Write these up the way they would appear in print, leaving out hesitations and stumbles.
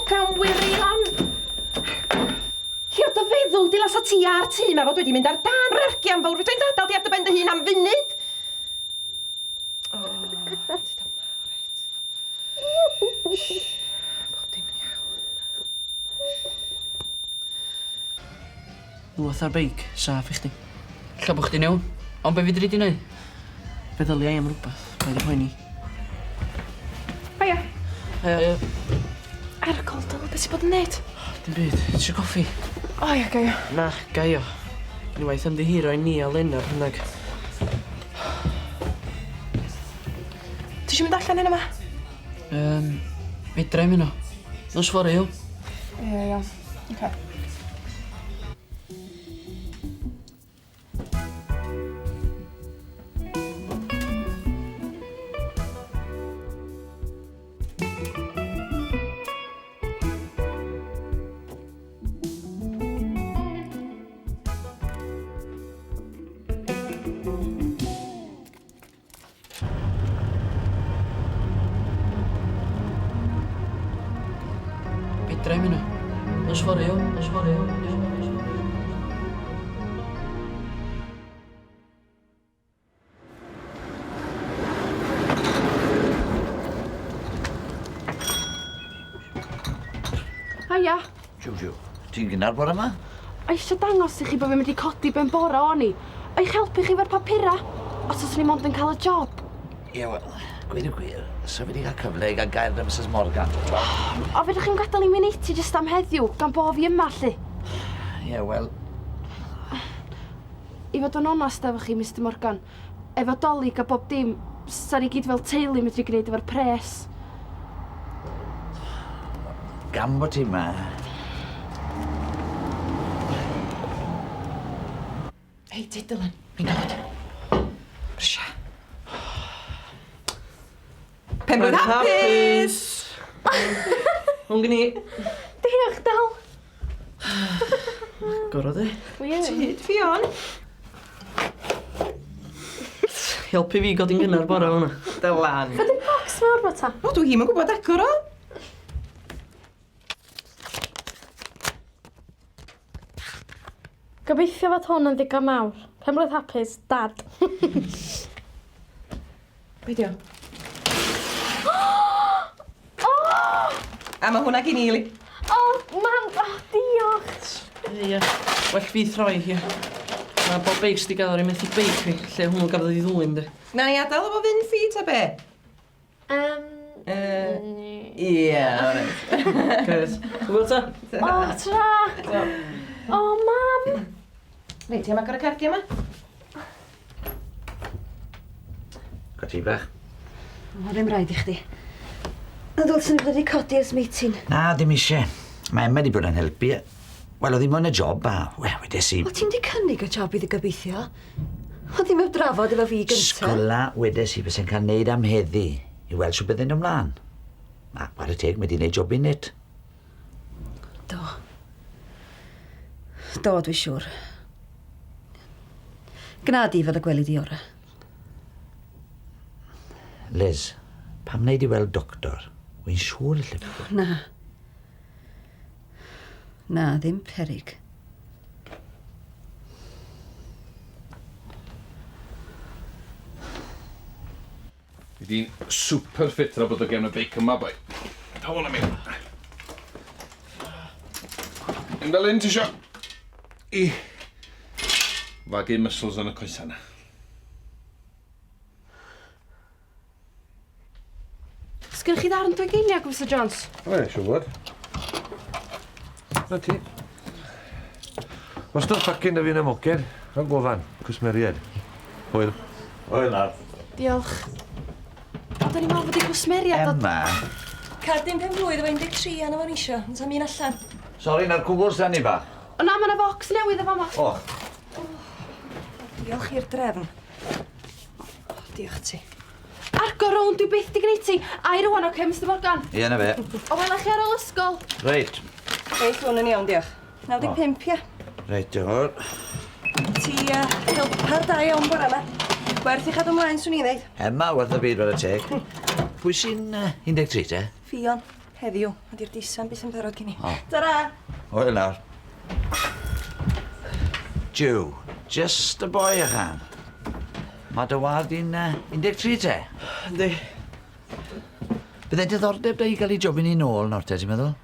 Hogan wirion! Lle o dy feddwl di lasa ti a'r tŷ 'ma fod wedi mynd ar dân rargian fawr, fedra i'm dy adael di ar dy ben dy hun am funud! O, ti dal 'ma, reit. Shh, pob dim yn iawn. Lwth ar beic, saff i chdi. Ella bo' chdi'n iawn, ond be' fedri di neu'? Feddylia i am rwbath, paid â poeni. Haia. Haia, ia. Ergol Dyl, be' ti bod yn neud? Dim byd. Tisio coffi? O ia, gai o. Na, gai o. Gen i waith ymddiheuro i Nia a Lena bynnag. Ti isio mynd allan heno 'ma? Yym, fedra i'm heno. Nos fory, iawn? Ie, iawn. Oce. Fedra i'm heno. Nos fory, iawn? Nos fory, iawn? Nos fory, nos fory. Haia. Jiw jiw. Ti'n gynnar bore 'ma? A eisiau dangos i chi bod fi'n mynd i codi ben bora o'n i. A i'ch helpu chi efo'r papura. Os oes ni mond yn cael y job. Ie, wel, gweud y gwir, sa fi wedi cael cyfle i gael gair 'da Misus Morgan. O, fedrwch chi'm gadael i mi neud ti jyst am heddiw, gan bo fi yma, 'lly. Ie, wel... I fod yn onast efo chi, Mister Morgan, efo 'Dolig a bob dim, 'sa ni gyd fel teulu medru gneud efo'r pres. Gan bo ti 'ma... Hei, ti Dylan, fi'n dod. Brysia. Penblwydd hapus! Hwn gen i. Diolch, Del. Gorod e. Tyd, Ffion. Helpu fi godi'n gynnar bore hwnna. Dylan. Be di'r bocs mawr 'ma ta? O, dwi 'im yn gwybod agor o. Gobeithio fod hwn yn ddigon mawr. Penblwydd hapus, Dad. Be 'di o? O! A ma' hwnna gin i 'li. O, mam, o, diolch. Ie, well fi throi hi. Mae bob beic sy 'di gael ar ei methu beic fi, lle hwnnw gafodd ei ddwyn de. Na ni adael o fo fynd ffi ta be? Um, Ie, alright. Grêt. Hwyl ta. O, tra! O, mam! Reit, ti am agor y cardia yma? Ga ti bach? O, ddim rhaid i chdi. Yn ddylswn i fod wedi codi ers meeting. Na, dim eisiau. Mae Emma wedi bod yn helpu. Wel, oedd hi moyn y job a, wel, wedes i... O, ti'n di cynnig y job iddi gobeithio? O, ddim heb drafod efo fi gynta. Sgola, wedes i, byse'n cael neud am heddi i weld shwt bydde'n ymlaen. A, chwarae teg, mae di neud jobyn net. Do. Do, dwi siŵr. Gwna di fel y gweli di ora. Liz, pam wneud i weld doctor? Wy'n siŵr lle oh, Na. Na, ddim perig. Fi di'n super fit tra bod o gefn y beic yma, boi. Pa hwn am mi. Un fel un ti isio i fagu muscles yn y coesau na. Sgynnych chi ddarn dwy geiniog, Mister Jones? O ie, siŵr fod. Na ti. Wastad ffacin da fi yn y moced, rhan gofan, cwsmeriaid. Hwyl. Hwyl nawr. Diolch. O, da ni'n meddwl fod i gwsmeriaid... Emma. Cardyn pen blwydd efo 13 arno fo'n isio, ond sa'm un allan. Sori, na'r cwbl sy 'da ni bach. O na, ma' 'na focs newydd yn fama. O. Diolch i'r drefn. O, diolch ti. Argo rownd, dwi byth 'di gneud ti. Ai rwan, oce, Mister Morgan? Ie, 'na fe. O, wela chi ar ôl ysgol. Reit. Reit, hwn yn iawn, diolch. 95, ia? Reit, diolch yn fawr. Ti a helper da iawn bore 'ma. Werth i chadw mlaen, swn i'n ddeud. Emma, werth y byd, whare teg. Pwy sy'n 13 te? Ffion. Heddiw, a di'r disan byth yn barod gen i. O. Tara! Hwyl nawr. Jiw, just y boi ychan. Mae dy wad i'n 13 te. Yndi. Bydde diddordeb da i gael ei jobyn i nôl nawr te, ti'n meddwl?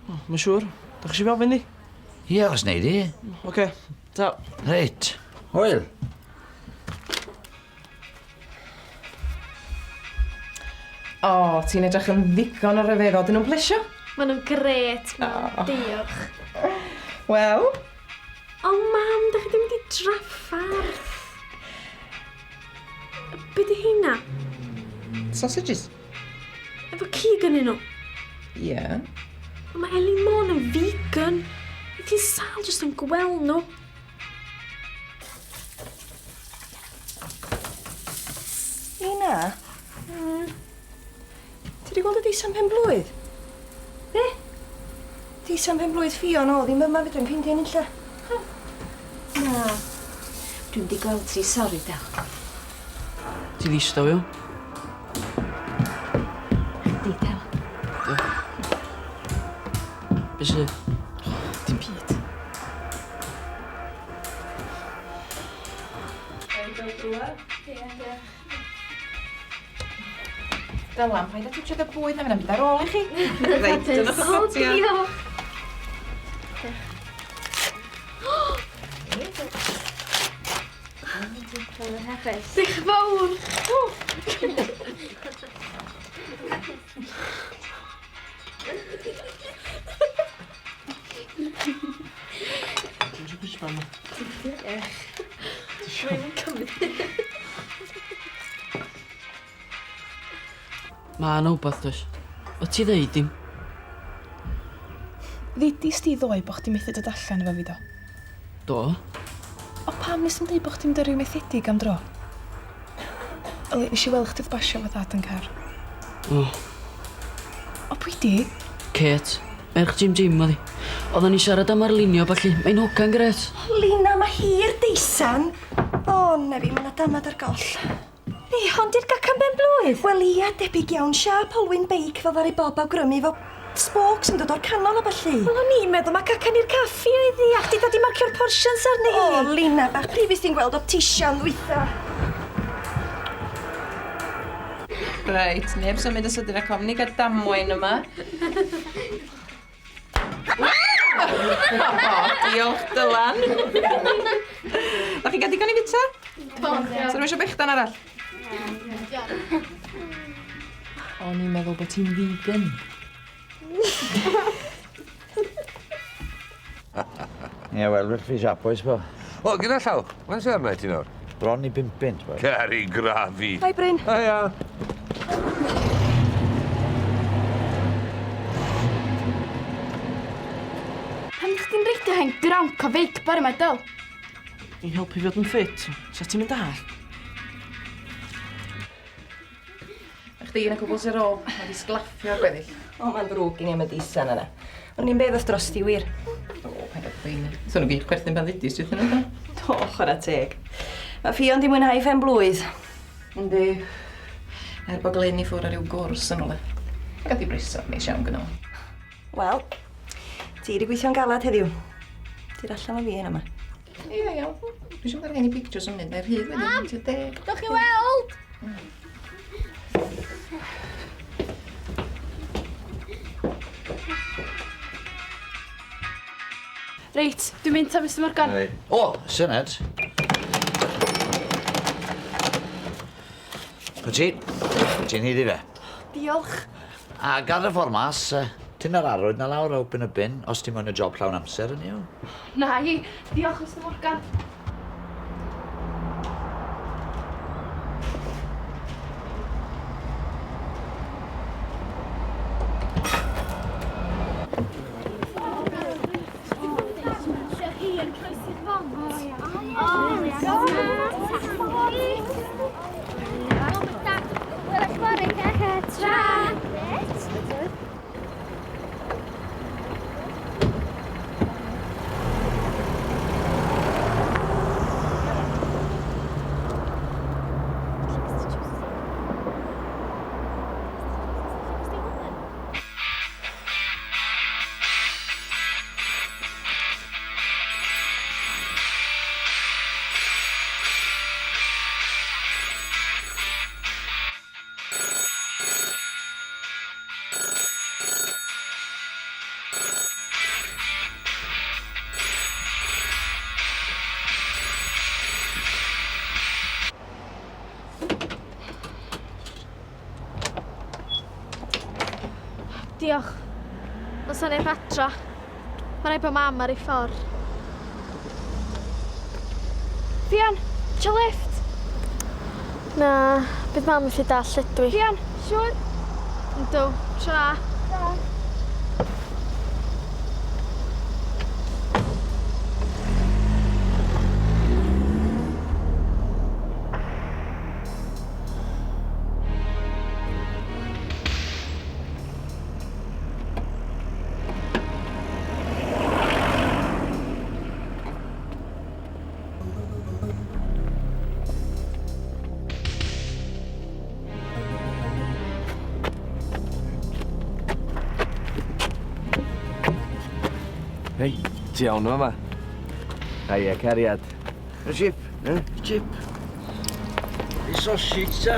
Mae'n siŵr. Da chi eisiau fi ofyn di? Ie, os nei di. Oce. Ta. Reit. Hwyl. O, ti'n edrych yn ddigon o ryfeddol. Dyn nhw'n plesio? Maen nhw'n gret, mam. Diolch. Wel? O, mam, da chi ddim wedi draffarth. Be di heina? Sausages. Efo cig yn nhw. Ie. Yeah. Mae Ellie Mon yn vegan. Fydd hi'n sâl jyst yn gweld nhw. Ina? Mm. Ti wedi gweld y disan pen blwydd? Be? Disan pen blwydd Ffion o, ddim yma fedrai'm ffeindio un unlla. Na. Dwi'm di gweld ti, sori Del. Ti ddistaw yw? Chdi Del. Be sy? Dim byd. Dylan, paid â twtsiad y bwyd na fydd ar ôl i chi. Reit, dyna O, diolch. Diolch yn fawr. Ti'n siŵr cwsman ma? Ma' 'na wbath does? O ti ddeud dim? Ddudis di ddoe bo' chdi methu dod allan efo fi do? Do. O pam nes i'm deud bo' chdi'n mynd ar ryw methedig am dro? Yli, nes i weld chdi wrth basio efo dad yn car. O. O pwy di? Kate. Merch Jim Jim oedd hi. Oedden ni siarad am arlunio a ballu. Mae'n hogan grêt. Lina, mae hi'r deisan. O, nefi, mae 'na damad ar goll. Ei, hon di'r gacan ben blwydd? Wel ia, debyg iawn, siâp olwyn beic fel ddaru Bob awgrymu fo spokes yn dod o'r canol a ballu. Wel, o'n i'n meddwl ma cacan i'r caffi oedd hi, a chdi dod i marcio'r portions arni hi. O, Lina bach, pryd fuest ti'n gweld optician ddwytha? Reit, neb symud y sydyn ac ofni gael damwain yma. O, diolch Dylan. Da chi'n gael digon i fita? Do. So rhywun eisiau bechdan arall? O'n i'n meddwl bod ti'n vegan. Ie, wel, well fi siap oes bo. O, gyda llaw, mae'n sy'n arna i ti nawr? Bron i 5 punt, boi. Ceri grafi. Hi, Bryn. Hiya. Pam ydych chdi'n reidio hen grawnc o feic bore 'ma, Del? I'n helpu fi fod yn ffit. Sa ti'n mynd all? A chdi yn y cwbl sy'n ôl. Mae di sglaffio'r gweddill. O, mae'n ddrwg gen i am y disan yna. O'n i'n beddell drosti wir. O, paid â poeni. So nhw gyd chwerthin pan ddudis ti wrthyn nhw, do? Do, chwarae teg. Mae Ffion di mwynhau phen blwydd. Yndi. Er bod Glyn i ffwrdd ar ryw gwrs yn rhywle. Gath i brisod neis iawn gyno. Wel, ti di gweithio'n galad heddiw. Ti'n allan o fi hyn yma. Ie, iawn. Dwi eisiau mynd ar gen i pictures yn mynd, mae'r rhydd wedyn, ti'n deg. Dewch i weld! Reit, dwi'n mynd ta, Mr Morgan. O, syniad. Wyt ti? Ti'n iddi fe. Diolch. A gad y ffordd mas, tyn yr arwyd na lawr a open y bin, os ti'n moyn y job llawn amser yn yw. Na i. Diolch, Mr Morgan. Diolch. Ond sa'n neb adra. Mae rhaid bod mam ar ei ffordd. Fian, isio lift? Na, bydd mam methu dall lle dwi. Fian, siŵr? Yndw, tra. Tra. Hei, ti iawn o yma? Haia, cariad. Y chip, eh? Chip. I sausage, ta.